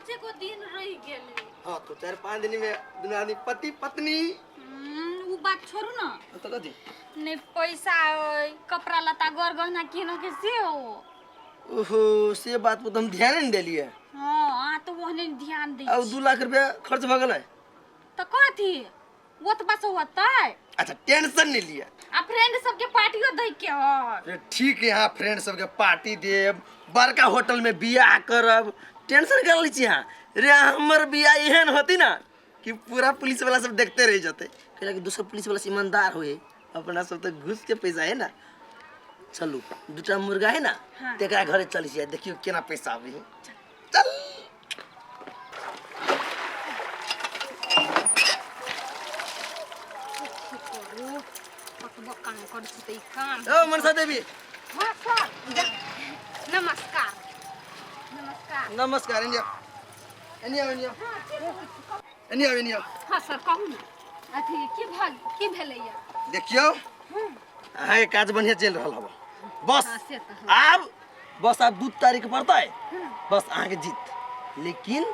पाँचे गो दिन रहि गेलै। हाँ तो 4-5 दिन में दुनू आदमी पति पत्नी। उ बात छोड़ू ना। तो कथी? नहीं पैसा अइ, कपड़ा लत्ता गर गहना किन के से हो। ओहो से बात पर तो हम ध्यान नहीं देलिए। हाँ अहाँ तो ओहने ध्यान दै अब छी। 2 लाख रुपया खर्च भऽ गेलै। तऽ कथी ओतबा से होतै? अच्छा टेंशन नहीं लिया। आ फ्रेंड सबके पार्टियो दै के है। अरे ठीक है, यहाँ फ्रेंड सबके पार्टी देब, बड़का होटल में बियाह करब, टेंशन कर ली छी अहाँ। रे हमर बियाह एहन होती ना कि पूरा पुलिस वाला सब देखते रह जाते, कहला कि दोसर पुलिस वाला से ईमानदार होए, अपना सब तो घूस के पैसा है ना। चलू दूटा मुर्गा है ना, हाँ। तेकरा घरे चल छियै, देखियो केना पैसा आबै है। चल कतबो काम करै छी तऽ ई काम। ओ मनसा देवी। हाँ सर, नमस्कार। नमस्कार। नमस्कार। Anyway anyway anyway anyway anyway. हाँ सर कहू ना, अथी की भल की भेलैया? देखियो अहाँके काज बढ़िया चलि रहल हब। बस हाँ, से तऽ हँ। आब बस आब 2 तारीख पड़तै, बस अहाँके जीत। लेकिन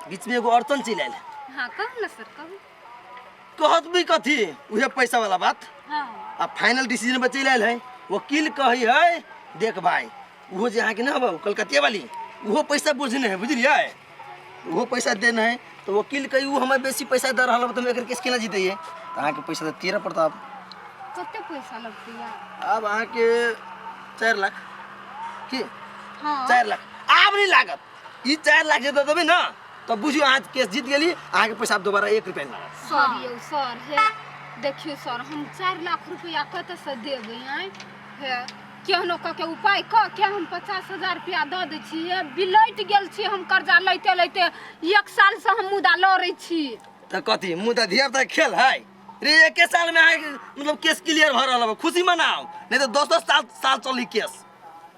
बीच में एगो अड़चन चलि आयल। हाँ कहू ना सर कहू। कहत भी कथी, उहे पैसा वाला बात। हाँ आ फाइनल डिसीजन पर चलि आयल है। वकील कही है देख भाई, उहो जे अहाँके ना हब कलकतिया वाली, उहो पैसा बुझने है, बुझलियै? उहो पैसा देने है, तो वकील कही उ हमें बेसी पैसा दे रहल हब, तो हम एकर केस केना जीतैयै? तऽ अहाँके पैसा तऽ तेरह पड़त। आब कते पैसा लगतै यार? आब अहाँके 4 लाख की? हाँ 4 लाख आब नहीं लागत। ई 4 लाख जे दऽ देबै ना तऽ बुझियौ अहाँ केस जीत गेली, अहाँके पैसा आब दोबारा 1 रुपया नहीं लागत। सर यौ सर, हे देखियौ सर, हम 4 लाख रुपया कतऽसँ देबै? आँय हे केहनो कऽ के उपाय कऽ के हम 50,000 रुपया दऽ दै छी। हे बिलटि गेल छी हम कर्जा लैते लैते, 1 सालसँ हम मुदा लड़ै छी। तऽ कथी मुदा धिया पुता खेल है रे? एके साल में अहाँके मतलब केस क्लियर भऽ रहल है, खुशी मनाउ, नहीं तऽ 10-10 साल चली केस।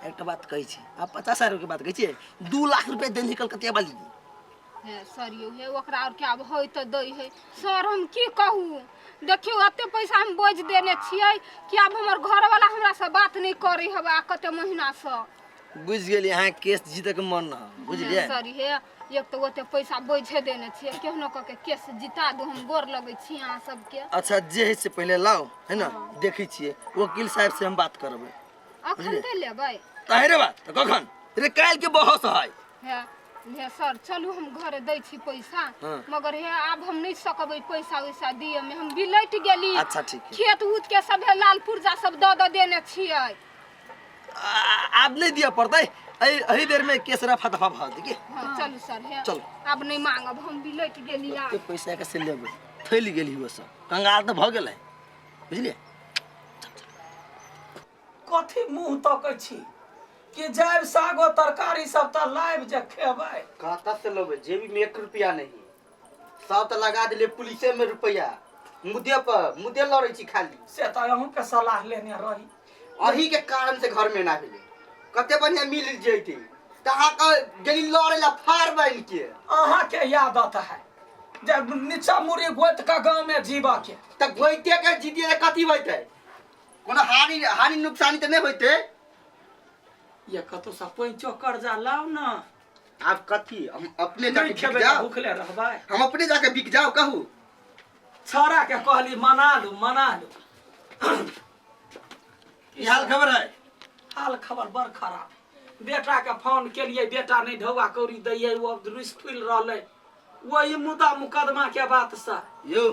एकटा बात कहै छी, आब 50,000 के बात कहै छियै, 2 लाख रुपया देने कलकतिया वाली। हे सर यौ, हे ओकरा आओर के आब होइ तऽ दै है सर, हम की कहू? देखियौ एते पैसा हम बोझ देने छियै कि आब हमर घरवाला हमरासँ बात नहि करै हवे आ कते महीनासँ। बुझि गेलियै अहाँ केस जीतके मन न, बुझलियै? सर हे एक तऽ ओते पैसा बोझे देने छियै, केहनो कऽ के केस जिता दू, हम गोर लगै छी अहाँ सबके। अच्छा जे है से पहिले लाउ है ना, देखै छियै वकील साहब से हम बात करबै। अखन तऽ लेबै? तऽ रे बात तऽ कखन रे, काल्हि के बहस है। हे हे सर चलू हम घरे दै छी पैसा। हाँ। मगर हे आब हम नहीं सकबै पैसा वैसा दिए में, हम बिलटि गेली। अच्छा ठीक है। खेत उत के सब हे लाल पुर्जा सब दऽ दऽ देने छियै। आब नहीं दिया पड़तै, एहि बेर में केस रफा दफा भऽ जेतै की। हाँ, चलू सर हे चलू। आब नहीं मांगब, हम बिलटि गेली आब। कते पैसा के से लेबै, फैल गेली हो सब, कंगाल तऽ भऽ गेलै, बुझलियै? कथी मुंह तकै छी कि जायब सागो तरकारी सब तऽ लाइब जे खेबै। कतऽ से लेबै? जेबी में 1 रुपया नहीं, सब तऽ लगा देलियै पुलिसे में रुपया, मुद्दे पर मुद्दे लड़ै छी खाली। से तऽ अहूँके सलाह लेने रही। अही के कारण से घर में ना भेलै, कते बढ़िया मिल जैते तऽ अहाँके गेली लड़ै ला फाड़ बान्हि के। अहाँके आदत है जे नीचा मुड़ी गोति के गाँव में जीबऽ के। तऽ गोइते के जीतिए तऽ कथी होइतै? कोनो हानि हानि नुकसानी तऽ नहि होइतै। ये कतौ से पैंचो कर्जा लाउ ना। आब कथी हम अपने नहीं जाके बिक खेबै तऽ जाओ? भूखले रहबै। हम अपने जाके बिक जाओ कहू? छौड़ा के कहली मना लू मना लू। की हाल खबर है? हाल खबर बड़ खराब। बेटा के फोन केलिए, बेटा नहीं ढौआ कौड़ी दैये, वो अब रुसि फूलि रहलै वही मुद्दा मुकदमा के बात से। यो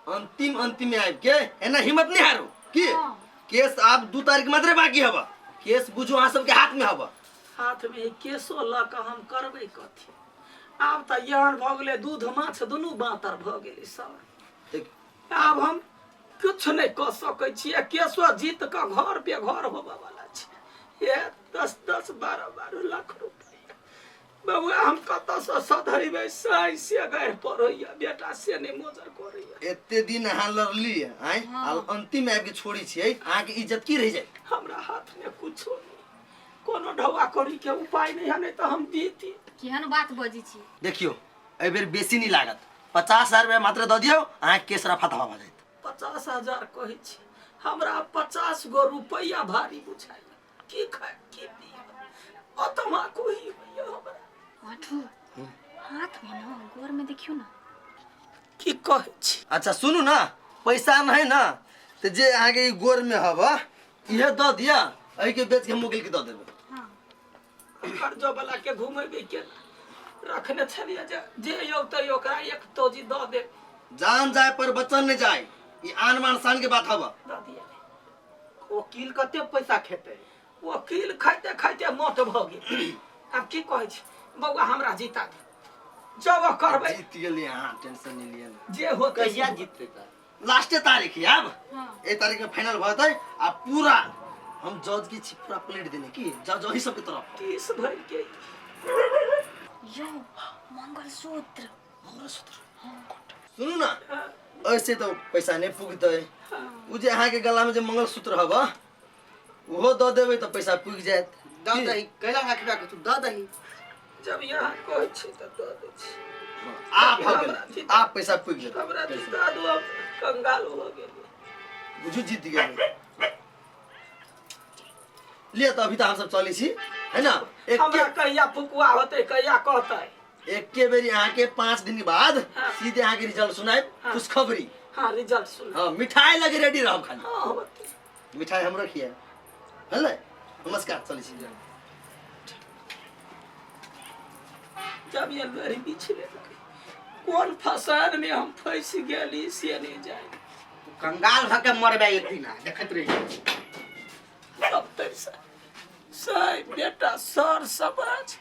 अंतिम अंतिम में आबि के एना हिम्मत नहीं हारू की केस आब 2 तारीख मात्रे बाकी हब, केस बुझू अहाँ सबके हाथ में हब। हाथ में केसो लऽ कऽ हम करबै कथी? आब तऽ एहन भऽ गेलै दूध माछ दुनू बाँतर भऽ गेलै सर। आब हम किछु नहि कऽ सकै छियै, केसो जीत कऽ घर बेघर होबऽ वाला छै। हे 10-10 12-12 लाख रुपैआ बबुआ हम कतऽसँ सधरेबै? साइ से गारि पड़ैया, बेटा से नहि मोजर करैया। एते दिन अहाँ लड़ली आँय, आ अंतिम में आबि के छोड़ै छियै, अहाँके इज्जत की रहि जाय? हमरा हाथमे कुछो नहि, कोनो ढौआ कौड़ी के उपाय नहि है, नहि तऽ हम दीती। केहन बात बजै छी? देखियौ एहि बेर बेसी नहि लागत, 50,000 रुपया मात्र दऽ दियौ, अहाँके केस रफा दफा भऽ जायत। 50,000 कहै छी, हमरा 50 गो रुपैआ भारी बुझाइया। की खायब की पियब, अतमा कोही होइया हमरा। पाठू हाथ देखियौ ने। की कहै छी? अच्छा सुनू ना, पैसा नहीं ना तो जे अहाँके ई गोर में हब इहे दऽ दिअ, एहिके बेच के हम वकील के दऽ देबै। कर्जो वाला के घुमेबै केना? रखने छलियै जे जे औतै ओकरा एक तोजी दऽ देब। जान जाए पर बचन नहीं जाए, ई आन मान शान के बात हब। दऽ दिअ। वकील कते पैसा खेतै? वकील खाइते खाइते मोट भऽ गेल। आब की कहै छी बौआ, हमरा जीता दे, जब करबै। जीत गेलियै अहाँ, टेंशन नहीं लिअ ना। जे होतै। कहिया जीततै तऽ? लास्टे तारीख है आब। हाँ। ए तारीख में फाइनल भऽ जेतै आ पूरा हम जज की छी पूरा प्लेट देने की जज वही सबके तरफ। 30 भरि के यौ, मंगलसूत्र। सुनू ना, ऐसे तो पैसा नहीं पुगतै, उ जे अहाँके गला में जे मंगलसूत्र हब ओहो दऽ देबै तऽ पैसा पुगि जायत। दऽ दही, कैला राखबे के तू, दऽ दही। जब यहाँ कहै छी तऽ दऽ दै छी। आब भऽ गेल, आब पैसा पुगि जेतै। हमरा जीता दू, अब कंगाल हो गेली। बुझू जीत गेलै। लिअ तऽ अभी तऽ हमसब चलै छी है ना। हमरा एके कहिया फुकुआ होतै, कहिया कहतै? एके बेरी अहाँके 5 दिन के बाद हाँ। सीधे अहाँके रिजल्ट सुनायब। हाँ। खुशखबरी। हाँ, रिजल्ट सुन। हाँ, मिठाई लगे रेडी रहब खाली। हाँ, होतै। मिठाई हमरो खियाएब। है, नमस्कार, चलै छी। जब ये लोरी बिछले कोन फसान में हम फंस गेली से नहीं जाए। तू कंगाल भऽ के मरबे एक दिना, देखैत रही। सब पैसा साहब बेटा सर समाज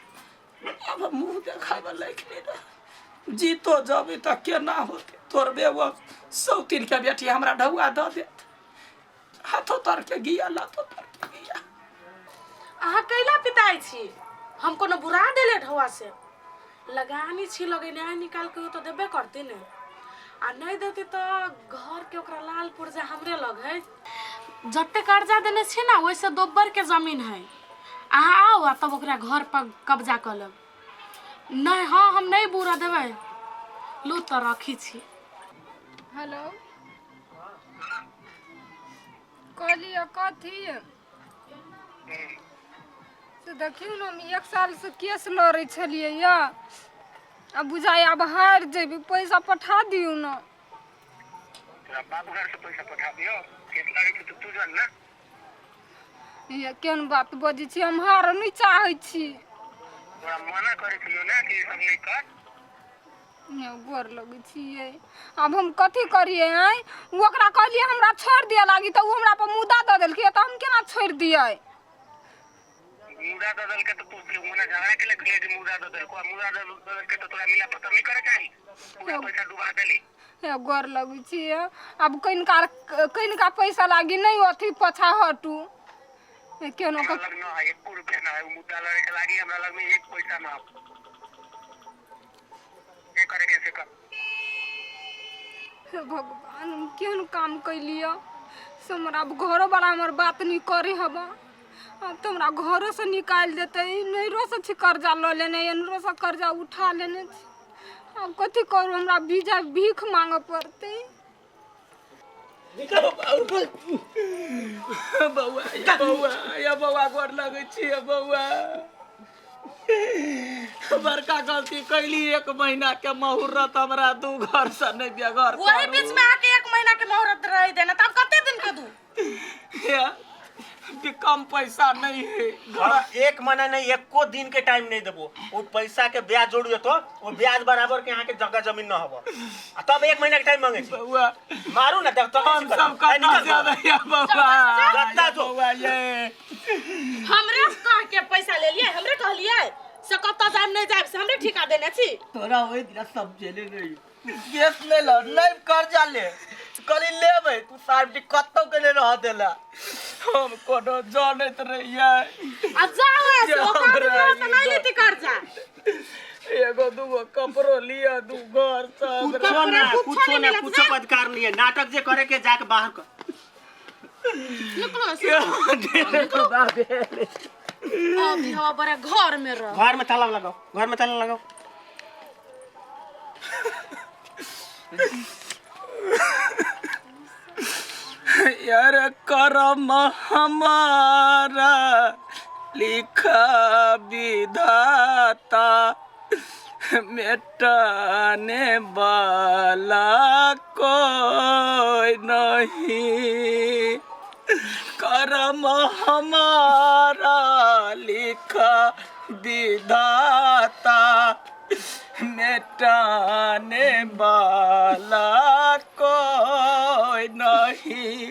अब मुंह देखाबे लायक नहीं रह। जीतो जबे तऽ केना होते? तोरबे वो सौतीन के बेटी हमरा ढौआ दऽ देत, हाथो तर के गिया लातो तर के गिया। अहाँ कैला पिताइ छी? हम कोनो बुरा देले ढौआ से लगानी छी लगेने निकाल के, ओ तऽ देबे करती ने, आ नहीं देती तऽ घर के ओकरा लाल पुर्जा हमरे लग है। जते कर्जा देने छी ना ओहिसे दोब्बर के जमीन है। अहाँ आउ आ तब ओकरा घर पर कब्जा कऽ लेब। नहीं, हाँ, हम नहीं बुरा देबै। लू तऽ रखी छी। हेलो, कहलियै कथी से देखियौ ने, हम एक सालसँ केस लड़ै छलियै यऽ, आ बुझाइ आब हारि जेबै। पैसा पठा दियौ ने। तोरा बाप घर से पैसा पठा दियो? केस लड़े छी तो तू जान ना। ये केहन बात बजै छी? हम हार नहि चाहै छी। तोरा मना करे छलियो ना कि ई सब नहीं कर। ये गोर लगै छियै, आब हम कथी करियै? आँय, ओ ओकरा कहलियै हमरा छोड़ि दिअ लागी तऽ ओ हमरा पर मुद्दा दऽ देलकै, तऽ हम केना छोड़ि दियै? मुद्दा दऽ देलकै तऽ तू मने झगड़ा के लिए कि मुद्दा दऽ देलको? आ मुद्दा दऽ देलकै तऽ तोरा मिला पत्र नहीं करे चाही? पूरा पैसा डुबा देली। हे गोर लगै छियै, आब कनिका कनिका पैसा लागी नहि अथी पाछा हटू केनो। हमरा लग न है, एको रुपया न है। उ मुद्दा लड़े के लागी हमरा लग में एक पैसा न है। जे करे के से कर। हे भगवान, हम केहन काम कैलियै से हमरा आब घरोवला हमर बात नहि करै हबऽ। आब तऽ हमरा घरोसँ निकालि देतै। नैहरोसँ छी कर्जा लऽ लेने, एनहरोसँ कर्जा उठा लेने छी। आब कथी करू? हमरा बीजा भीख मांगऽ पड़तै। बौआ, या बौआ, या बौआ, गोर लगै छी बौआ। बड़का गलती कैली। एक महीना के मुहूर्त हमरा दू घर से नहीं बेघर वही करू। बीच में आके एक महीना के मुहूर्त रह देना, तब कते दिन के दू? हे, भी कम पैसा नहीं है घर। हाँ, एक महीना नहीं, एको दिन के टाइम नहीं देबो। वो पैसा के ब्याज जोड़ जेतो, वो ब्याज बराबर के यहाँ के जगह जमीन न हबो, आ तब एक महीना के टाइम मांगे छी। बौआ, मारू ना तब तो। हम सब कतना ज्यादा या बौआ। जत्ता जो। बौआ ये हमरे कह के पैसा ले लिए, हमरे कहलिए से कतऽ जायब नहीं जायब से हमरे ठिका देने छी। तोरा ओहि दिना समझेले नहीं, केस ले ल, नहीं कर्जा ले, कहली लेबै, तू साहब जी कतौ के नहीं रह देला। हम कोनो जानैत रहियै अब जाओ ऐसे जे औकात हमरा में तो ई नहीं लेती कर्जा। एगो दूगो कपड़ो लिअ, दू घर सब। कुछो ना, कुछो कुछो नहीं ना, मिलत कुछो ना। के अधिकार नहीं है। नाटक जे करे के जाके बाहर कर। निकलो ऐसे। अभी हवा बड़ा घर में रह। घर में ताला लगाओ, घर में ताला लगाओ। यार, करम हमारा लिखा विधाता। मिटाने वाला कोई नहीं। कर्म हमारा लिखा विधाता, मिटाने वाला कोई नहीं।